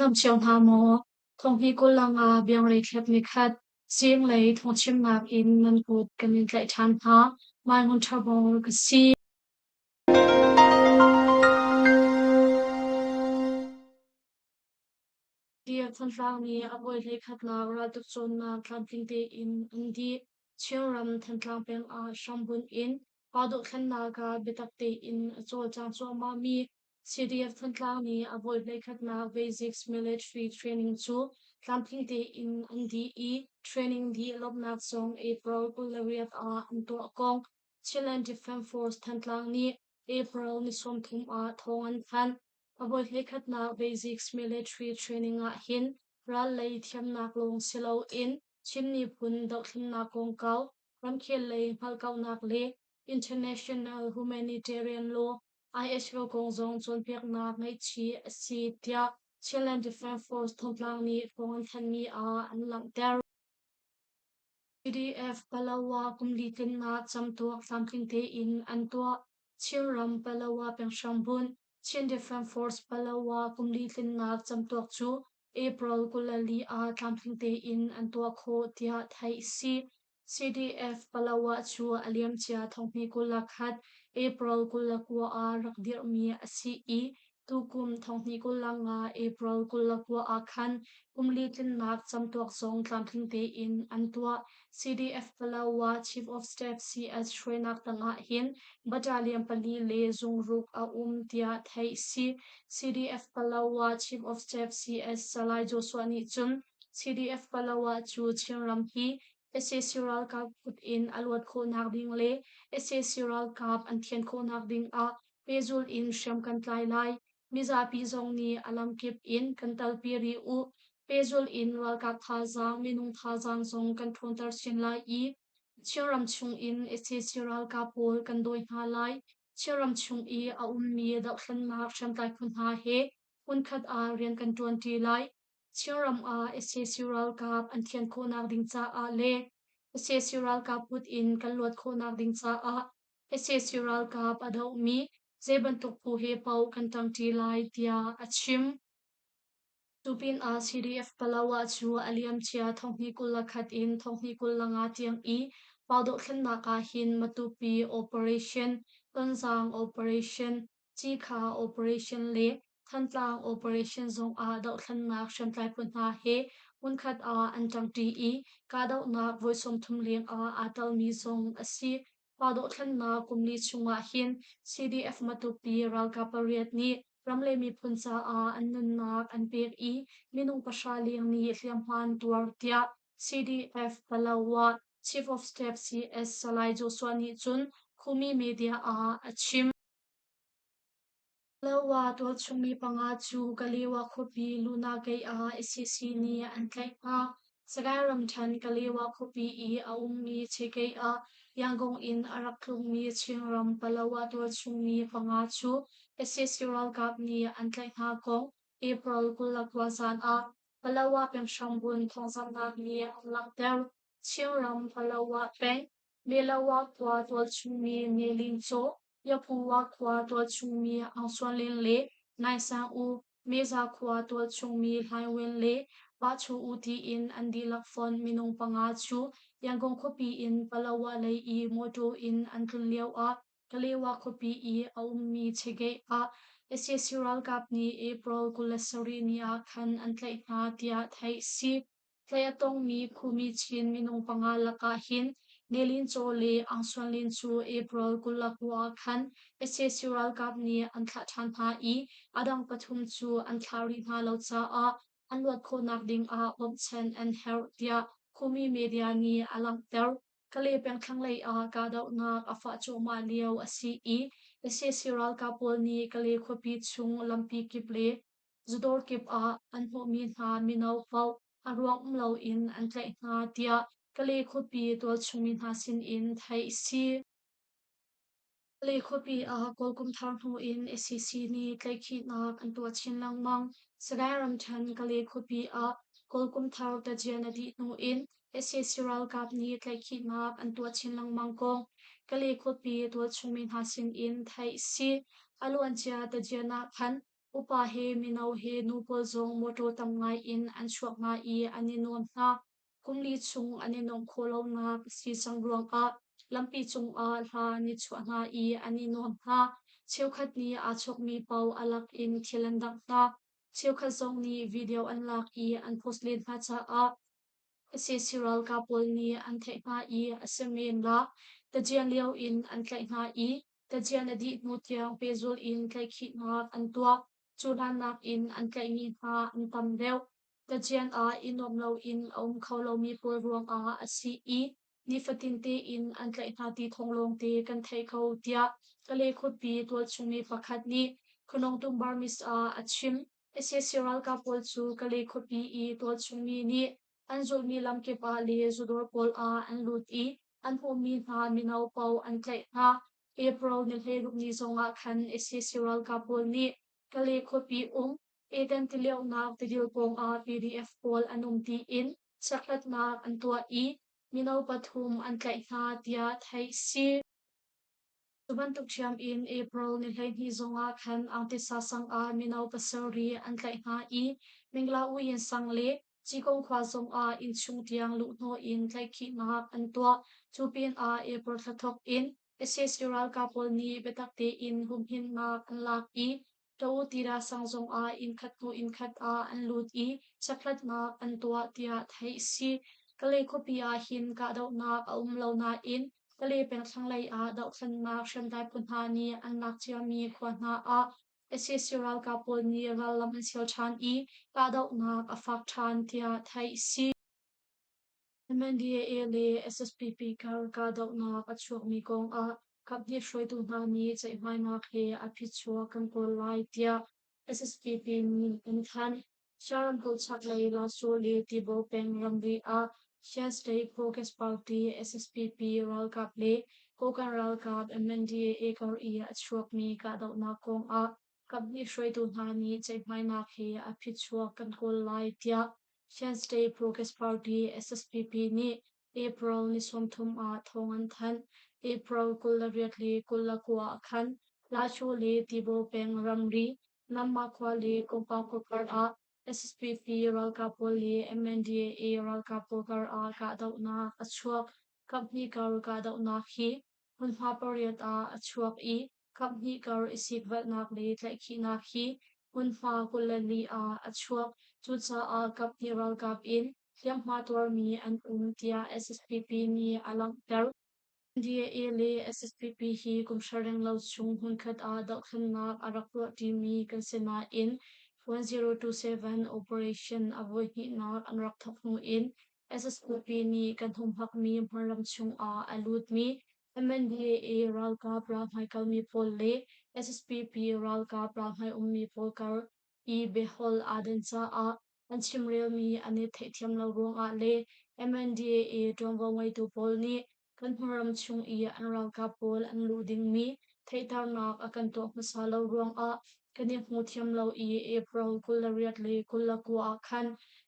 dam cio hna maw? Thonghni kul ah biangrei thlep nikhat zinglei thawngchimnak in nan kut kan in tlaih ṭhan hna. Mai Ngun Ṭha Bawl ka si. Tiah Thantlang nih a voi hleikhatnak raltuk cawnnak tlamtling tein an dih. Chinram Thantlang peng ah hrambunh in pa dohthlennak ah biatak tein a cawlcang cuahmahmi CDF Thantlang nih a voi hleikhatnak Basics Military Training cu tlamtling tein an dih i training dih lawmhnak zong April 28 ah an tuah kong Chinland Defence Force Thantlang nih April ni 30 ah thawng an thanh. A voi hleikhatnak Basics Military Training ah hin ral lei thiamnak lawng si loin Chin miphun dohthlennak kongkau, ramkhel lei hngalhkauhnak le international humanitarian law ISO kong zong cawnpiaknak ngaihchih a si tiah Chinland Defence Force Thantlang nih thawng an thanhmi ah an langhter. PDF Palawa kumli tlinnak camtuak tlamtling tein an tuah. Chinram Palawa penghrangbunh Chin Defence Force Palawa kumli tlinnak camtuak cu April 24 ah tlamtling tein an tuah khawh tiah theih a si. CDF Palawa cu a liamcia thonghni 21 April 29 ah rak dirhmi a si i tukum thonghni 25 April 29 ah khan kumli tlinnak camtuak zong tlamtling tein an tuah. CDF Palawa Chief of Staff CS hruainak tangah hin battalion pali le zungruk a um tiah theih a si. CDF Palawa Chief of Staff CS Salai Joshua nih cun CDF Palawa cu Chinram hi sac ralkap kut in a luat khawhnak ding le sac ralkap an thian khawhnak ding ah pehzulh in hriam kan tlai lai. Mizapi zong nih a lamkip in kan telpi rih u. Pehzulh in ralkap thazaang, minung thazaang zong kan ṭhawnter chin lai i Chinram chung in sac ralkap pawl kan dawi hna lai. Chinram chung i a ummi dohthlennak hriamtlai phu hna he hmunkhat ah rian kan ṭuanṭi lai. Chinram ah sac ralkap an thian khawhnak ding caah le sac ralkap kut in kan luat khawhnak ding caah sac ralkap a dohmi zei bantuk phu he paoh kan ṭangṭi lai tiah a chim. Cu pinah CDF Palawa cu a liamcia thonghnih 21 in thonghnih 25 tiang i pa dohthlennak ah hin Matupi Operation, Tonzang Operation, Cikha Operation le Thantlang Operation zongah dohthlennak hriamtlai phu hna he hmunkhat ah an ṭangṭi i kahdohnak voi 30 leng ah aa telmi zong a si. Pa dohthlennak kumli chungah hin CDF Matupi ralkap pariat nih ram le miphun caah an nunnak an pek i minung pahra leng nih hliamhma an tuar tiah CDF Palawa Chief of Staff CS Salai Joshua nih cun Khumi media ah a chim. Palawa tualchung mi panga cu Kalewa khuapi Lunakei ah sac nih an tlaih hna. Sagaing ramṭhen Kalewa khuapi i a ummi Chekei ah Yangon in a rak tlungmi Chinram Palawa tualchung mi panga cu sac ralkap nih an tlaih hna kong April 29 zan ah Palawa penghrambun thawngzamhnak nih an langhter. Chinram Palawa peng Melawa khua tualchung mi Nelin Caw, Yapuwa khua tualchung mi Aung Suan Lin le Nai Sang U, Meza khua tualchung mi Hlaing Win le Pa Chu U tiin an dihlak fonh minung panga cu Yangon khuapi in Palawa lei i mawṭaw in an tlun lioah Kalewa khuapi i a ummi Chegeh ah sac ralkap nih April 27 ni ah khan an tlaih hna tiah theih a si. Tlaih a tongmi Khumi Chin minung panga lakah hin Nelin Caw le Aung Suan Lin cu April 29 ah khan sac ralkap nih an thlah ṭhan hna i a dang pathum cu an thlah rih hna lo caah an luat khawhnak ding ah bawmhchanh an herh tiah Khumi media nih a langhter. Kale peng thlanglei ah kahdohnak a fah cuahmah lio a si i sac ralkap pawl nih Kale khuapi chung lampi kip le zudawr kip ah an hnawhmi hna mino paoh a ruang um loin an tlaih hna tiah Kale khuapi tualchung mi hna sinin theih a si. Kale khuapi ah Kawl kum thar hnu in sac nih tlaihkhihnak an tuah chin lengmang. Sagaing ramṭhen Kale khuapi ah Kawl kum thar tajian a dih hnu in sac ralkap nih tlaihkhihnak an tuah chin lengmang kong Kale khuapi tualchung mi hna sinin theih a si. A luancia tajian ah khan. Upa he mino he nu pawl zong mawṭaw tam ngai in an chuak hna i an i nuam hna. Kum li chung an i nuamh khawh lonak a si cang ruangah lampi cungah hla an i chuah hna i an i nuam hna. Cheukhat nih aa chawkmi paoh a lak in thil an dangh hna. Cheukhat zong nih video an lak i an post len hna caah sac ralkap pawl nih an theih hna i a si men la. Tajian lio in an tlaih hna i tajian a dih hnu tiang pehzulh in tlaihkhihnak an tuah. Cu hlannak in an tlaihmi hna an tam deuh. Tajian ah i nuam loin a um kho lomi pawl ruangah a si i nifatin tein an tlaih hna ti thawng lawngte kan theih ko tiah Kalay khuapi tualchungmi pakhat nih Khanawngtum Burmese ah a chim. Sac ralkap pawl cu Kalay khuapi i tualchungmi nih an zulhmi lamkip ah le zudawr pawl ah an lut i an hmuhmi hna mino paoh an tlaih hna. April ni 16 ni zongah khan sac ralkap pawl nih Kalay khuapi um Eden tilionak tidil pawngah PDF pawl an um tiin chekhlatnak an tuah i mino pathum an tlaih hna tiah theih si. Cu bantuk ṭhiam in April ni 12 zongah khan Angtisa sang ah mino pasarih an tlaih hna i Mingla Uyin sang le Cikong khua zongah innchung tiang luhhnawh in tlaihkhihnak an tuah. Cu pinah April thla thawk in sac ralkap pawl nih biatak tein humhimnak an lak i Tawtira sang zongah innkhat hnu innkhat ah an lut i chekhlatnak an tuah tiah theih a si. Kalay khuapi ah hin kahdohnak a um lo nain Kalay peng thlanglei ah dohthlennak hriamtlai phu hna nih an lak ciami khua hna ah sac ralkap pawl nih rallam an sial ṭhan i kahdohnak a fak ṭhan tiah theih a si. MNDAA le SSPP kar kahdohnak a chuakmi kongah kaphnih hruaitu hna nih ceihmainak he a phichuak kan kawl lai tiah SSPP nih an thanh. Shan ramkulh chaklei Lasur le Tibaw peng ramri ah Shan State Progress Party SSPP ralkap le Kokang ralkap MNDAA kar i a chuakmi kahdohnak kongah Kaphnih hruaitu hna nih ceihmainak he a phichuak kan kawl lai tiah Shan State Progress Party SSPP nih April ni 30 ah thawng an thanh. April 28 le 29 ah khan Lasho le Tibaw peng ramri Namma khua le Kawngpang khua kar ah SSPP ralkap pawl le MNDAA ralkap pawl kar ah kahdohnak a chuak. Kaphnih kar kahdohnak hi hmunhma pariat ah a chuak i kaphnih kar i sikvelhnak le tlaihkhihnak hi hmunhma 24 ah a chuak. Cucaah kaphnih ralkap in hliamhma tuarmi an um tiah SSPP nih a langhter. NDAA le SSPP hi kum hra renglo chung hmunkhat ah dohthlennak a rak tuahṭimi kan si nain 1027 operation a voihnihnak an rak thawk hnu in SSPP nih kan humhakmi hmunram chungah a lutmi MNDAA ralkap ralhmai kalmi pawl le SSPP ralkap ralhmai ummi pawl kar i biaholh aa dan caah an chimrelmi an i theihthiam lo ruangah le MNDAA ṭuanvo ngeitu pawl nih kan hmunram chung i an ralkap pawl an luh dingmi theihternak a kan tuah hmasa lo ruangah kan i hmu thiam lo i April 28 le 29 ah khan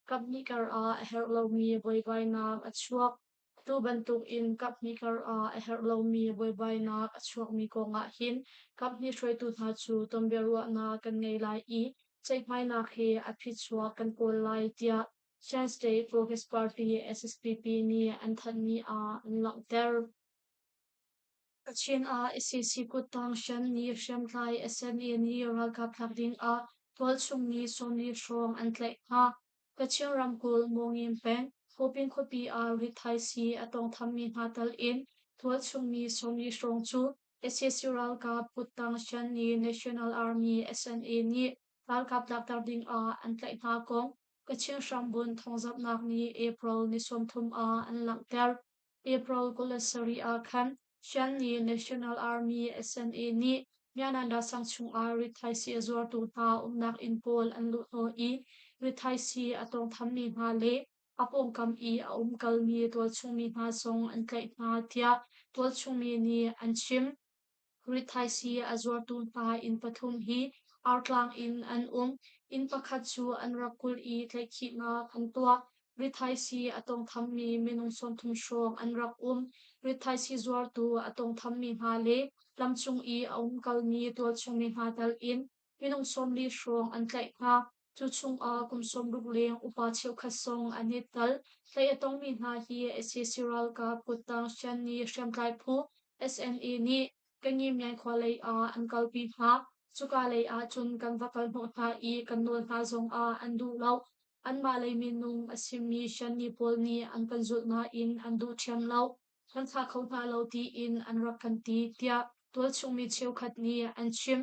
kaphnih kar ah a herh lomi buaibainak a chuak. Atu bantuk in kaphnih kar ah a herh lomi buaibainak a chuakmi kong ah hin kaphnih hruaitu hna cu tonbiaruahnak kan ngei lai i ceihmainak he a phichuak kan kawl lai tiah Shan State Progress Party SSPP nih an thanhmi ah an langhter. Kachin ah sac kuttang Shan nih hriamtlai SNA nih ralkap thlak ding ah tualchung mi 40 hrawng an tlaih hna. Kachin ramkulh Mawngin peng Hopin khuapi ah rithaisii a tawngthammi hna tal in tualchung mi 40 hrawng cu sac ralkap kuttang Shan nih National Army SNA nih ralkap tlakter ding ah an tlaih hna kong Kachin hrambunh thawngzamhnak nih April ni 30 ah an langhter. April 27 ah khan Shan nih National Army SNA nih Myananda sang chungah rithaisii a zuartu hna umnak inn pawl an luhhnawh i rithaisii a tawngthammi hna le a pawngkam i a umkalmi tualchungmi hna zong an tlaih hna tiah tualchungmi nih an chim. Rithaisii a zuartu hna inn pathum hi artlang in an um. Inn pakhat cu an rak kulh i tlaihkhihnak an tuah. Rithaisii a tawngthammi minung 30 hrawng an rak um. Rithaisii zuartu a tawngthammi hna le lamcung i a umkalmi tualchungmi hna tal in minung 40 hrawng an tlaih hna. Cu chungah kum 60 leng upa cheukhat zong an i tel. Tlaih a tongmi hna hi sac ralkap kuttang Shanni hriamtlai phu SNA nih Kanyimyan khua lei ah an kalpi hna. Cuka lei ah cun kan va kal hnawh hna i kan nawl hna zongah an duh lo. Anmah lei minung a simi Shanni pawl nih an kan zulh nain an duh ṭhiam lo. Kan thlah kho hna lo tiin an rak kan ti, tiah tualchung mi cheukhat nih an chim.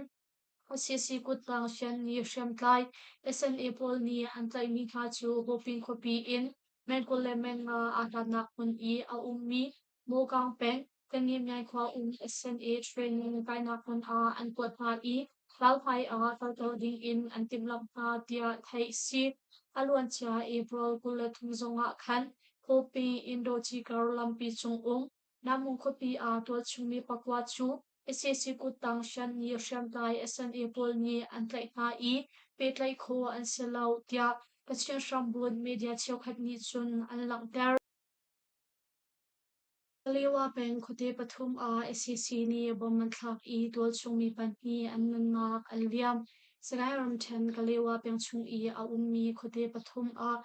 Sac kuttang Shanni hriamtlai SNA pawl nih an tlaihmi hna cu Bawpin khuapi in meng 25 aa hlatnak hmun i a ummi Mawkang peng, Kanyimyan khua um SNA training kainak hmun ah an kuat hna i ralhmai ah kalter ding in an timhlamh hna tiah theih a si. A luancia April 23 zong ah khan Khuapi Indo-Cikar lampi cung um Namung khuapi ah tualchungmi pakua cu sac kuttang Shanni hriamtlai SNA pawl nih an tlaih hna i pehtlaih khawh an si lo tiah Kachin hrambunh media cheukhat nih cun an langhter. Kalewa peng khuate pathum ah sac nih bomb an thlak i tualchung mi pahnih an nunnak an liam. Sagaing ramṭhen Kalewa peng chung i a ummi khuate pathum ah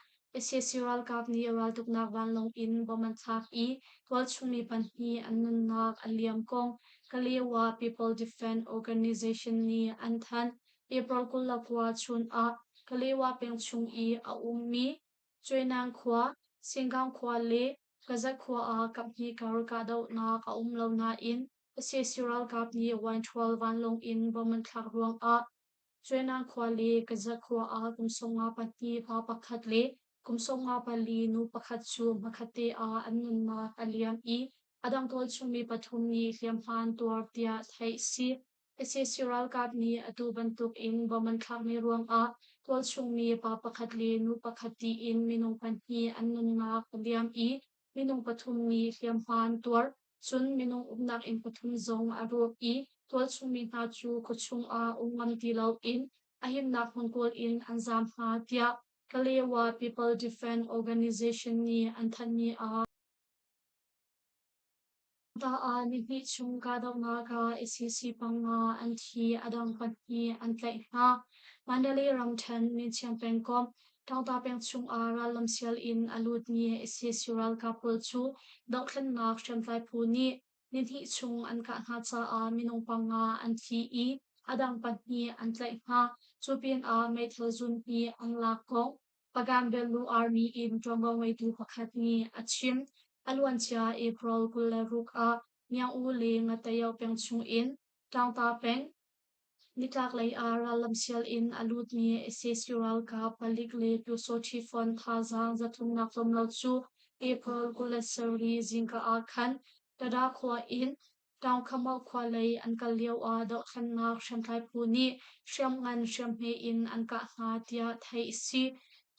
sac ralkap nih raltuknak vanlawng in bomb an thlak i tualchung mi pahnih an nunnak an liam kong Kalewa People Defense Organization nih an thanh. April 29 chun ah Kalewa peng chung i a ummi Cuainang khua, Singang khua le Gazat khua ah kaphnih kar kahdohnak a um lo nain sac ralkap nih Y-12 vanlawng in bomb an thlak ruangah Cuainang khua le Gazat khua ah kum 54 pa pakhat le kum 54 nu pakhat cu hmakhatte ah an nunnak a liam i a dang tualchungmi pathum nih hliamhma an tuar tiah theih a si. Sac ralkap nih atu bantuk in bomb an thlakmi ruangah tualchungmi pa pakhat le nu pakhat tiin minung pahnih an nunnak a liam i minung pathum nih hliamhma an tuar. Cun minung umnak inn pathum zong a rawk i tualchungmi hna cu khuachung ah um ngam ti loin a himnak hmun kawl in an zaam hna tiah Kalewa People Defense Organization nih an thanhmi ah Ah nihnih chung kahdohnak ah sac panga an thi, a dang pahnih an tlaih hna. Mandalay ramṭhen Minchiang pengkomh Taungta peng chungah rallam sial in a lutmi sac ralkap pawl cu dohthlennak hriamtlai phu nih nihnih chung an kah hna caah minung panga an thi i a dang pahnih an tlaih hna. Cu pinah meithal zunpi an lak kong Pagan Belu Army in ṭuanvo ngeitu pakhat nih a chim. A luancia April 26 ah Myaung-U le Ngatayo peng chungin Taungta peng nitlaklei ah rallam sial in a lutmi sac ralkap palik le Pyusawhti fon thazaang zathumnak tlawm lo cu April 27 zingka ah khan Tada khua in Taungkhamau khua lei an kal lioah dohthlennak hriamtlai phu nih hriamngan hriamhme in an kah hna tiah theih a si.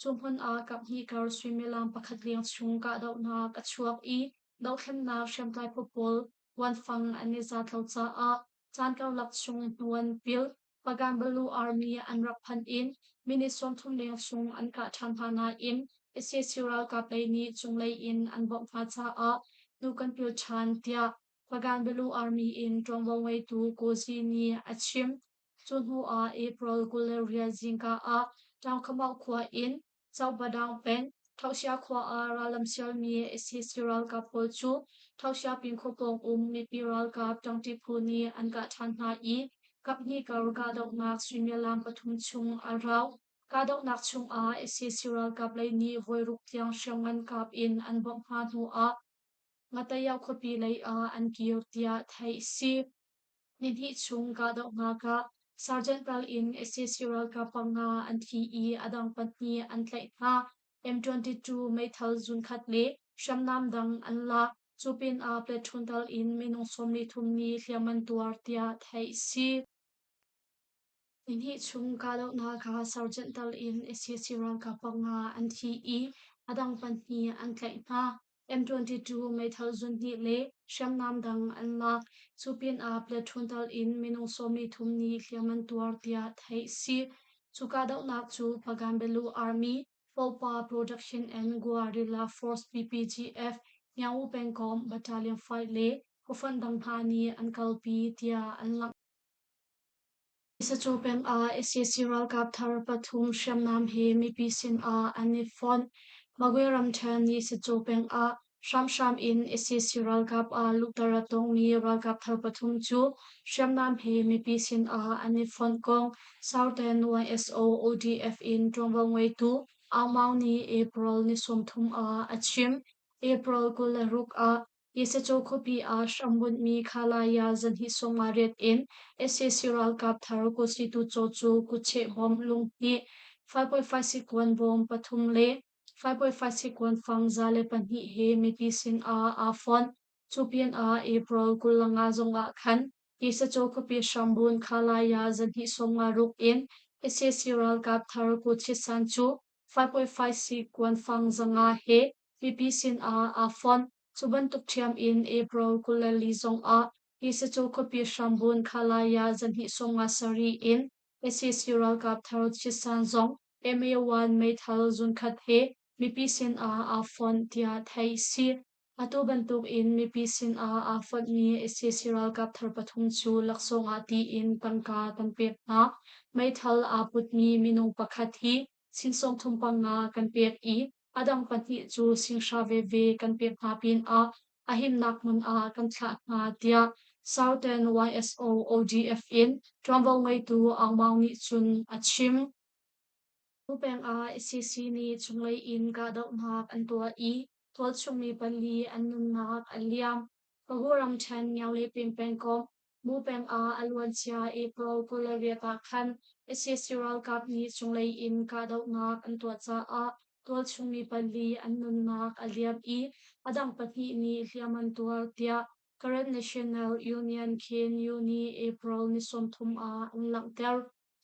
Cu hmun ah kaphnih kar suimilam pakhat leng chung kahdohnak a chuak i dohthlennak hriamtlai phu pawl kuanfang an i zat lo caah caan karlak chung hnu an pil. Pagan Balu Army an rak phanh in minute 30 leng chung an kah ṭhan hna nain sac ralkap lei nih cunglei in an bawmh hna caah hnu kan pil ṭhan tiah Pagan Balu Army in ṭuanvo ngeitu Kozi nih a chim. Cu hnu ah April 28 zingka ah Taungkhamau khua in Cohbadaung peng, Thohsia khua ah rallam sialmi sac ralkap pawl cu Thohsia pin khua pawng um mipi ralkap ṭangṭi phu nih an kah ṭhan hna i kaphnih kar kahdohnak suimilam pathum chung a rau. Kahdohnak chungah sac ralkap lei nih voiruk tiang hriamngan kap in an bawmh hna hnuah Ngatayaw khuapi lei ah an kir tiah theih a si. Nihnih chung kahdohnak ah Sergeant tal in sac ralkap panga an thi i a dang pahnih an tlaih hna. M22 meithal zunkhat le hriamnam dang an lak. Cu pinah platoon tal in minung 43 nih hliam an tuar tiah theih a si. Nihnih chung kahdohnak ah Sergeant tal in sac ralkap panga an thi i a dang pahnih an tlaih hna. M22 meithal zunhnih le hriamnam dang an lak. Cu pinah platoon tal in minung 43 nih hliam an tuar tiah theih a si. Cu kahdohnak cu Pagan Belu Army, Popa Production and Guerrilla Force PPGF, Nyaung U pengkomh Battalion 5 le khuafonh dang hna nih an kalpi tiah an langhter. Sacaw peng ah sac ralkap thar pathum hriamnam he mipi sin ah an i fonh. Magwe ramṭhen nih Sacaw peng ah hramhram in sac ralkap ah luhter a tongmi ralkap thar pathum cu hriamnam he mipi sin ah an i fonh kong Southern YSO ODF in ṭuanvo ngeitu Aung Maung nih April ni 30 ah a chim. April 26 ah Yisacaw khuapi ah hrambunhmi Khalaya zanhnih 58 in sac ralkap thar kutsitu caw cu kutcheh bawm lunghnih 5.5 kuan bawm pathum le 5.5 kuan fang 102 he mipi sin ah aa fonh. Cu pin ah April 25 zong ah khan Yisacaw khuapi hrambun Khalaya zanhnih 56 in sac ralkap thar kutchisan cu 5.5 kuan fang 500 he mipi sin ah aa fonh. Cu bantuk ṭhiam in April 24 zongah hi sacu khuapi hrambun Khalaya zanhnih 57 in sac ralkap thar Chisan zong MA-1 meithal zunkhat he mipi sin ah aa fonh tiah theih si. Atu bantuk in mipi sin ah aa fonhmi sac ralkap thar pathum cu laksawng ah tiin tangka kan pek hna. Meithal aa putmi minung pakhat hi sing 35 kan pek i a dang pahnih cu singhra veve kan pek hna pinah a himnak hmun ah kan thlah hna tiah Southern YSO ODF in ṭuanvo ngeitu Aung Maung nih cun a chim. Tu peng ah sac nih cunglei in kahdohnak an tuah i tualchung mi pali an nunnak a liam. Pagu ramṭhen Ngiau pengkomh Mu peng ah a luancia April 28 ah khan sac ralkap nih cunglei in kahdohnak an tuah caah tualchung mi pali an nunnak a liam i a dang pahnih nih hliam an tuar tiah Karen National Union KNU nih April ni 30 ah an langhter.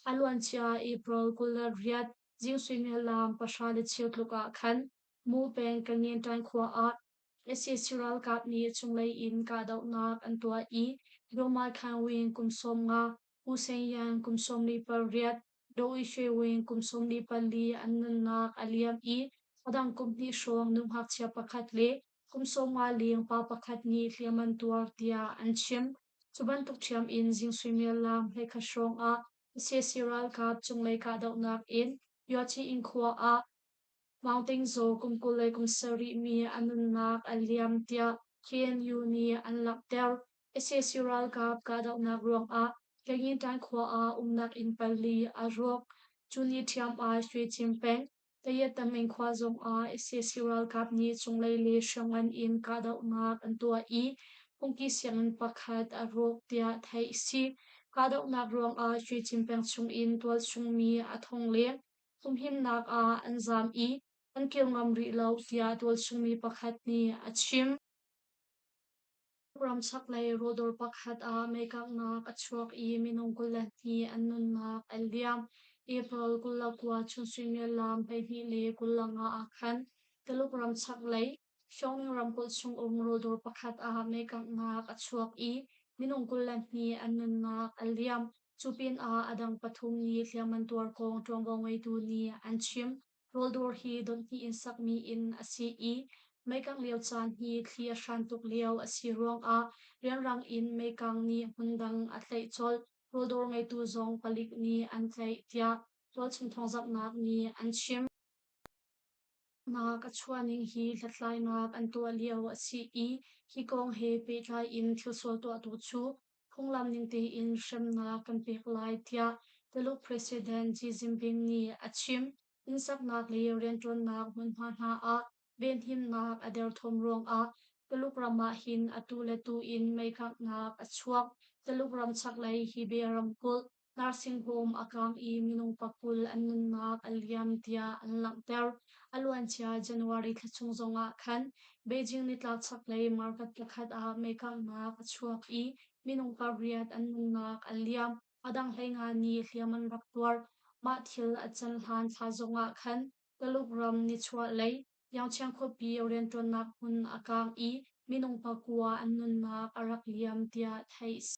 A luancia April 28 zing suimilam 10:15 tluk ah khan Mu peng Kangentan khua ah sac ralkap nih cunglei in kahdohnak an tuah i Doma Khan Win kum 15, U Sein Yan kum 48, Daw Shwe Win kum 44 an nunnak a liam i a dang kum hnih hrawng nu ngakchia pakhat le kum 50 leng pa pakhat nih hliam an tuar tiah an chim. Cu bantuk ṭhiam in zing suimilam 11 hrawng ah sac ralkap cunglei kahdohnak in Yawchiin khua ah Maung Ting Zaw kum 27 mi a nunnak a liam tiah KNU nih an langhter. Sac ralkap kahdohnak ruangah Kayintan khua ah umnak inn pali a rawk. Cu ni ṭhiam ah Shwecim peng Tayattamin khua zongah sac ralkap nih cunglei le hriamngan in kahdohnak an tuah i phungki sianginn pakhat a rawk tiah theih a si. Kahdohnak ruangah Shwecim peng chungin tualchung mi a thong leng humhimnak ah an zaam i an kir ngam rih lo tiah tualchungmi pakhat nih a chim. Ram chaklei rawldawr pakhat ah meikanghnak a chuak i minung 22 an nunnak a liam. April 29 chun suimilam 12:25 ah khan Tuluk ram chaklei Xiongnu ramkulh chungum rawldawr pakhat ah meikanghnak a chuak i minung 22 an nunnak a liam. Cu pinah a dang pathum nih hliam an tuar kong ṭuanvo ngeitu nih an chim. Rawldawr hi donhnih in sakmi inn a si i meikangh lio caan hi thli a hran tuk lio a si ruangah rianrang in meikang nih hmundang a tlaih colh. Rawldawr ngeitu zong palik nih an tlaih tiah tualchung thawngzamhnak nih an chim. Nak a chuahning hi hlathlainak an tuah lio a si i hi kong he pehtlai in thilsual tuahtu cu phunglam ning tein hremnak kan pek lai tiah Tuluk President Xi Jinping nih a chim. Innsaknak le rianṭuannak hmunhma hna ah venhimnak a derthawm ruangah Tuluk ram ah hin atu le tu in meikanghnak a chuak. Tuluk ram chaklei Hebei ramkulh Nursing home a kang i minung pakul an nunnak a liam tiah an langhter. A luancia January thla chung zongah khan Beijing nitlak chaklei market pakhat ah meikanghnak a chuak i minung pariat an nunnak a liam. A dang 15 nih hliam an rak tuar. Mah thil a can hlan thla zongah khan Tuluk ram nichuahlei Yangcheng khuapi rianṭuannak hmun a kang i minung pakua an nunnak a rak liam tiah theih a si.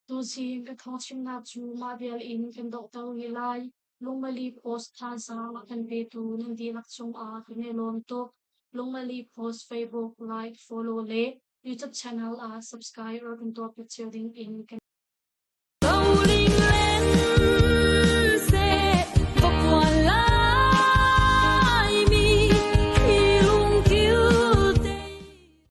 Tuzing ka thawngchimnak cu mah vial in kan donghter rih lai. Lungmali Post thazaang a kan petu nan dihlak cungah kan i lawm tuk. Lungmali Post Facebook like, follow le YouTube channel ah subscribe rak kan tuahpiak cio ding in kan.